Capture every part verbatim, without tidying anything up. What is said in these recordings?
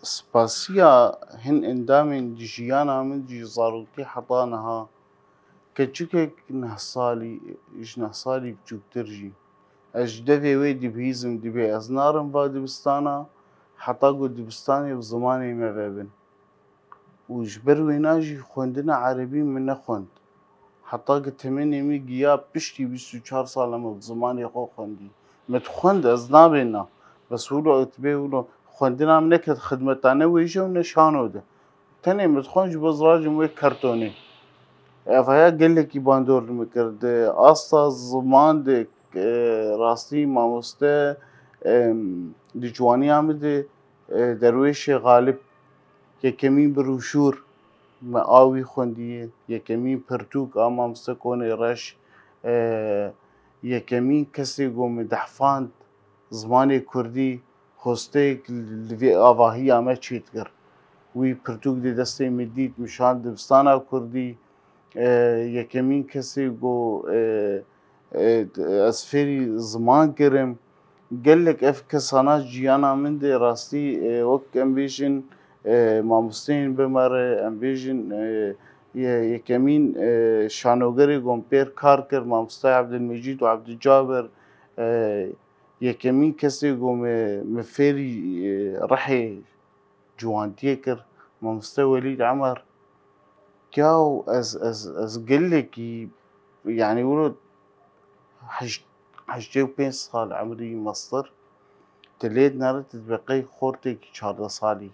Spasiya hin endamên jiyana min jî zarokî heta niha, keçikek neh salî, ji neh salî biçûktir jî. Ez ji devê wê dibihîzim, dibê ez narim va dibistana, heta ku dibistanê bi zimanê me vebin. Û ji ber wêna jî xwendina erebî min nexwend. Heta ki temenê min giya piştî bîst û çar sala min bi zimanê xwe xwendî. Min dixwend, ez nabêna. Bes wilo dibê wilo xwendina min neket xidmeta ne wêje û ne şano de. Tenê min dixwend ji bo ziracim wê kertonê. Ev heya gelekî bandor li min kir. Di asta ziman de, e, rastî mamoste, em, di ciwaniya min de, e, Derwêşê Xalib, yekemîn broşûr me a wî xwendiye, yekemîn pirtûk a mamoste Konê Reş, e, yekemîn kesê ku min dehfand zimanê kurdî, hosteyek li vê avahiya me çêdikir. Wî pirtûk di destê min dît, min şand dibistana kurdî, e, yekemîn kesê ku, e, e, ez fêrî ziman kirim. Gelek ev kesana jiyana min de rastî, e, wek em bêjin, e, mamosteyên bi me re, em bêjin, e, ye-, yekemîn, e, şanogerê ku min pêr kar kir, mamoste Ebdilmecîd û Ebdilcaber, e, yekemîn kesê ku min, min fêrî, e, rihê ciwantiyê kir, mamoste Welîd Emer. Yaw ez, ez, ez gelekî, yanî wilo heşt-, heştê û pênc sal emrî mestir, tu lê dinere, tu dibe qey xortekî çardeh salî.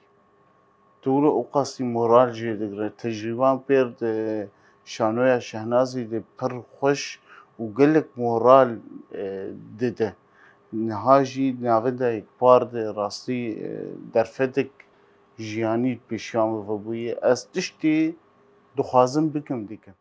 Tu wilo û qasî moral jê digre. Tecrîban pêr di şanoya Şehnazî de pir xweş û gelek moral, e, dide. Niha jî navenda yekpar de rastî, e, derfetek jiyanî pêşiya min vebûye. Ez tiştê dixwazim bikim, dikim.